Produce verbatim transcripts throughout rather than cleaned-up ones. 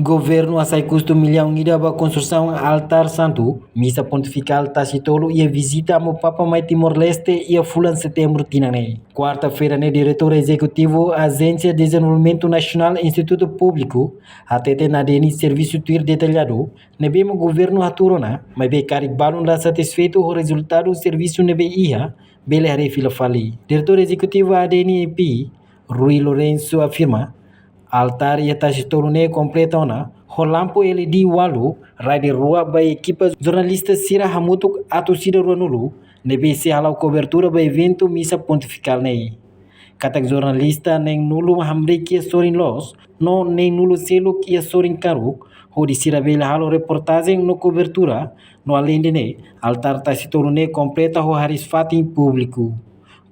Governu hasai kustu millaun ida ba konstrusaun altár santu, misa pontifikál Tasi Tolu iha vizita Amu Papa mai Timor-Leste iha fulan Setembru tinan ne'e. Kuarta-feira ne'e, Diretór Ezekutivu Ajénsia Dezenvolvimentu Nasionál Institutu Públiku hateten A D N servisu tuir detalladu ne'ebé mak governu hatuur ona, maibé karik balun la satisfeitu ho rezultadu servisu ne'ebé iha, bele haree fila fali. Diretór Ezekutivu A D N E P, Rui Lourenço afirma, altár iha Tasi Tolu ne'e kompleta ona ho lampu L E D ualu, rider rua ba ekipa jornalista sira hamutuk atus ida ruanulu, ne'ebé sei hala'o kobertura ba eventu misa pontifikál ne'e. Katak jornalista neenulu hamriik iha sorin loos, no neenulu seluk iha sorin karuk, hodi sira bele halo reportajen no kobertura, no aleinde ne'e, altár Tasi Tolu ne'e kompleta ho hariis-fatin públiku.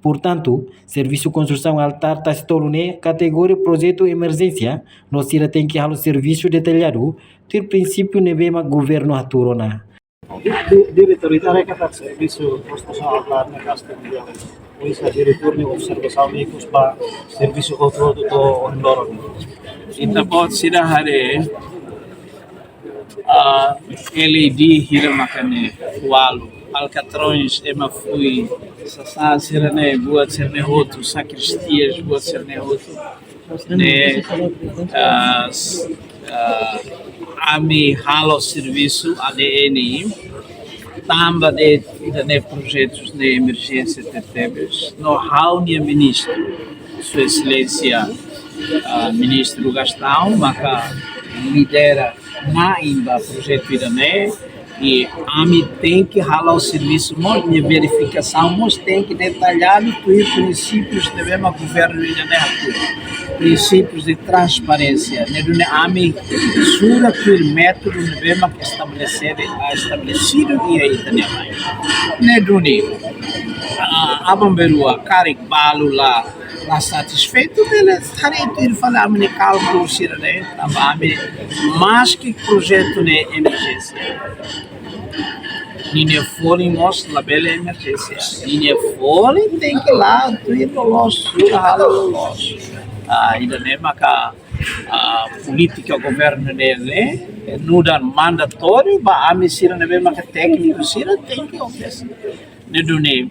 Portantu, servisu konstrusaun altár Tasi Tolu ne'e kategoria projetu emerjénsia, no sira tenke halo servisu detalladu, tuir prinsípiu ne'ebé mak governu hatuur ona. Di-, di-, diretór, ita haree katak servisu konstrusaun altár ne'e gastu millaun. Pois, diretór nia observasaun ikus ba servisu hotu-hotu to'o ohin loron. Ita-boot sira haree, ah, L E D hira maka ne'e ualu, alkatrões ema fui, sasán sira-ne'e buat sira-ne'e hotu, sakristias buat sira-ne'e hotu. Ne'e, ah, s-, ah, ami halo servisu A D N tanba de'it ita-nia projetus ne'e emerjénsia tebetebes. No ha'u-nia ministru, Sua Exelénsia, ah, Ministru Gastão, maka lidera na'in ba projetu ida-ne'e, i ami tenke hala'o servisu mós, nia verifikasaun mós tenke detalladu tuir prinsípius ne'ebé mak governu ida-ne'e hatuur. Prinsípius de transparénsia. Ne'e duni ami sura tuir métodu ne'ebé mak estabelesidu, ah, estabelesidu iha ita-nia lei. Ne'e duni, ah, aban-bainrua karik balu la la satisfeitu, bele haree tuir fali ami-nia kálkulu sira-ne'e, tanba ami, maski projetu ne'e emerjénsia, ninia folin mós labele emerjénsia. Ninia folin tenke la'o tuir loloos, sura halo loloos. Ah, ida-ne'e maka, ah, polítika governu ne'e, ne'e nu'udar mandatóriu ba ami sira ne'ebé maka tékniku sira tenke obedese. Ne'e duni,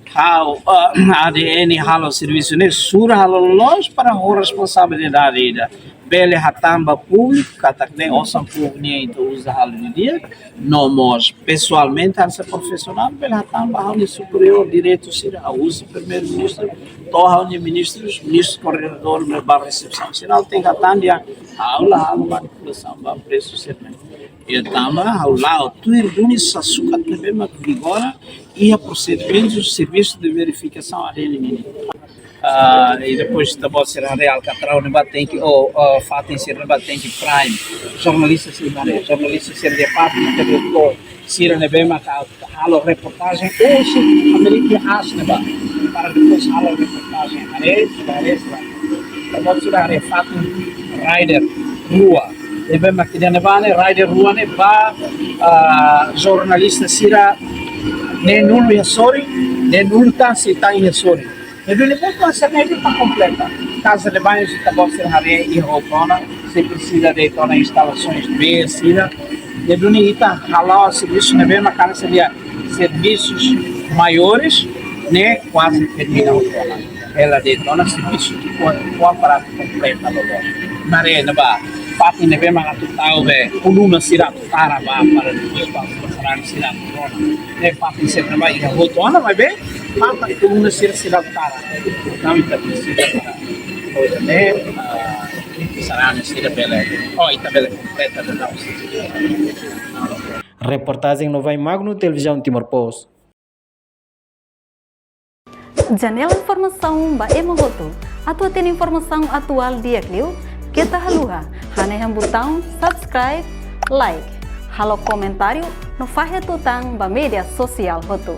ha'u, ah, A D N halo servisu ne'e sura halo loloos para ho responsabilidade ida. Bele hatán ba públiku katak ne'e osan públiku nian ita uza halo didi'ak, no mós pesoalmente, hanesan profisionál, bele hatán ba ha'u-nia superiór diretu sira, ha'u husi primeiru-ministru to'o ha'u-nia ministrus, ministru koordenadór, no ba resepsaun jerál, tenke hatán dehan ha'u la halo manipulasaun ba presu sira-ne'e. I tanba ha'u la'o tuir duni sasukat ne'ebé mak vigora iha prosedimentu servisu de verifikasaun A D N nian. Ah, i depois ita-boot sira haree alkatraun ne'ebá tenke, oh, oh, fatin sira ne'ebá tenke prime. Jornalista sira haree, jornalista sira de parte, sira ne'ebé maka halo reportajen, ou se Amerika as ne'ebá, para depois halo reportajen. Haree, sira haree, sira. Ita-boot sira haree fatin rider rua. Ne'ebé mak ida-ne'ebá ne'e, rider rua ne'e ba, ah, jornalista sira neenulu iha sorin, neenulu tan sei tan iha sorin. Ne'e duni, buat sira-ne'e para kompleta. Casa de banho, se ita-boot sira haree iha hotu ona, sei presiza de'it ona instalasoens B sira. Ne'e duni ita hala'o servisu ne'ebé mak hanesan dehan servisus maiores, ne'e kuaze termina hotu ona. Hela de'it ona servisu ke kuat, kuat para kompleta loloos. Haree ne'ebá, fatin ne'ebé mak atu tau be, koluna sira atu tara ba, para depois ba, para sira atu rona. Ne'e fatin sira ne'ebá iha hotu ona, maibé falta koluna sira sira atu tara. Entaun ita presiza para, pois, ne'e, ah, sarani sira bele, oh, ita bele kompleta de novo. Reportajen Novai Magno, Televizaun Timor Post. Janela informasaun ba ema hotu. Atu hatene informasaun atuál di'ak liu, keta haluha hanehan butaun subscribe, like, halo komentáriu no fahe tutan ba média sosiál hotu.